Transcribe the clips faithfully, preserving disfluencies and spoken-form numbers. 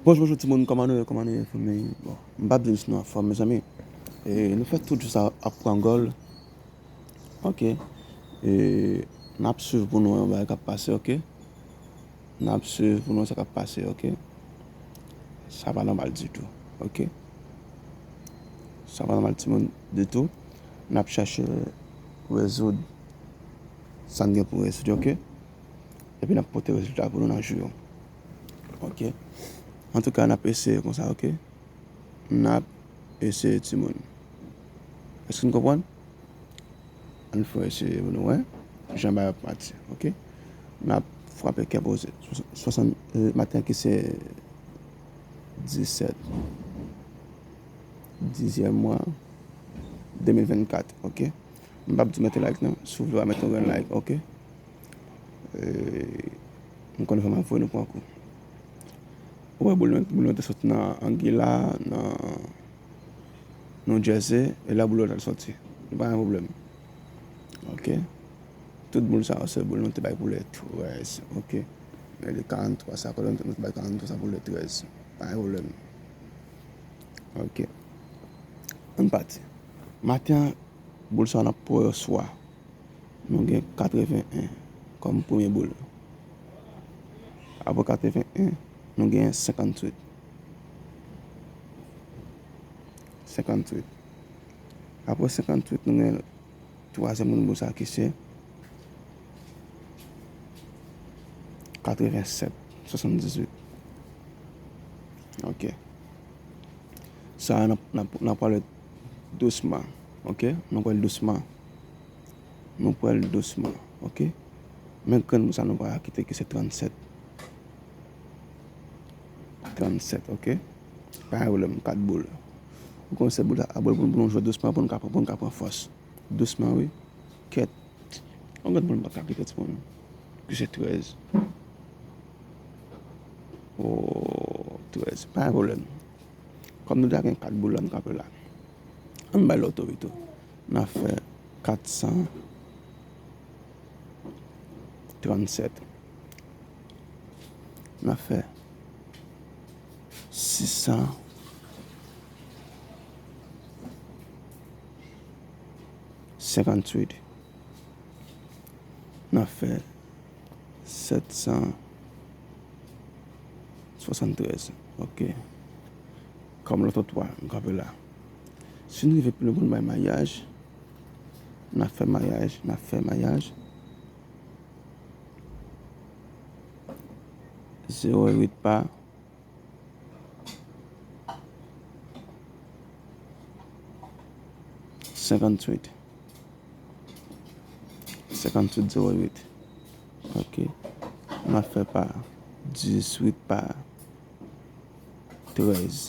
Bonjou, bonjou timoun, kòman nou ye, kòman nou ye, fanmi? Bon, m p ap di nou si nou anfòm, mezanmi. E, nou fè tout jou sa ap pran gòl. Ok. E, n ap swiv pou nou yon bagay k ap pase, ok? N ap swiv pou nou sa k ap pase, ok? Sa pa nòmal ditou, ok? Sa pa nòmal, timoun, ditou. N ap chèche rezoud sa n gen pou rezoud, ok? Epi n ap pote rezilta pou nou nan jou yo. Ok. Antouka, n ap eseye konsa, ok? N ap eseye, timoun. Èske n konprann? Ann fè eseye pou nou wè jan bagay ap pati, ok? N ap frape kè poze. Swasann, euh, maten ki se disèt, dizyèm mwa de mil vennkat, ok? M p ap di w mete like non. Si w vle w a mete yon grenn like, ok? E, m konnen fò m ap voye nou pran kou. Ou wè boul nou, boul nou te soti nan Anguilla, nan New Jersey, e la boul yo t al soti. Nou pa gen pwoblèm. Ok? Tout boul sa yo se boul nou te bay pou lè trèz, ok? Men de karanntwa sa, kote nou te bay karanntwa sa pou lè trèz. Pa gen pwoblèm. Ok. Ann pati. Maten an, boul sa yo n ap pran yo swa. Nou gen katreven en kòm premye boul. Apre katreven en, nou gen senkantuit. Senkantuit. Apre senkantuit, nou gen twazyèm grenn boul sa ki se katrevensèt, swasanndizuit. Ok. Sa a, n ap, n ap, n ap pale dousman. Ok? Nou pale dousman. Nou pral dousman, ok? Men grenn boul sa nou pa kite ki se trannsèt. Trannsèt, ok? Pa gen pwoblèm, kat boul. Ou konnen se boul sa, a boul pou nou jwe dousman pou nou ka, pou nou ka pran fòs. Dousman, wi. Kèt. Yon grenn boul m pa ka kite, timoun. Ki se trèz. Oh, trèz. Pa gen pwoblèm. Kòm nou deja gen kat boul la, nou kanpe la. Ann bay loto wi tou. N a fè kat san trannsèt. N a fè sis san senkantuit. N a fè sèt san swasanntrèz. Ok. Kòm loto twa, m kanpe la. Si n rive pi lwen pou n bay mayaj, n ap fè mayaj, n ap fè mayaj. Zewo uit pa, senkantuit. Senkantuit zewo uit. Ok. N a fè pa dizuit pa trèz.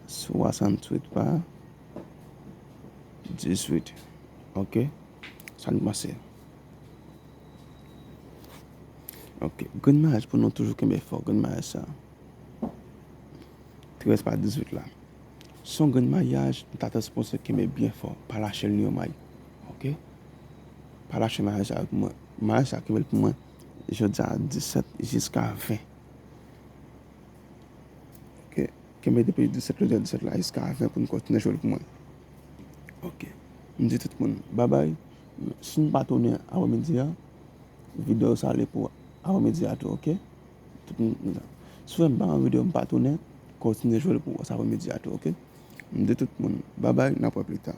Swasantuit pa dizuit. Ok. Sa n panse? Ok. Grenn mayaj pou nou toujou kenbe fò, grenn mayaj sa. Trèz pa dizuit la. Se yon grenn mayaj, m ta sipoze kenbe byen fò. Pa lache l ni yon may. Ok? Pa lache mayaj sa ak mwen. Mayaj sa kenbe l pou mwen. Jodi a disèt jiska ven. Ok? Kenbe depi disèt, jodi a disèt la jiska ven pou n kontinye jwe l pou mwen. Ok. M di tout moun, babay. Si n pa tounen apremidi a, videyo sa ale pou apremidi a tou, ok? Tout moun, si w wè m pa gen videyo, m pa tounen, kontinye jwe l pou sa apremidi a tou, ok? M di tout moun, babay, n ap wè pita.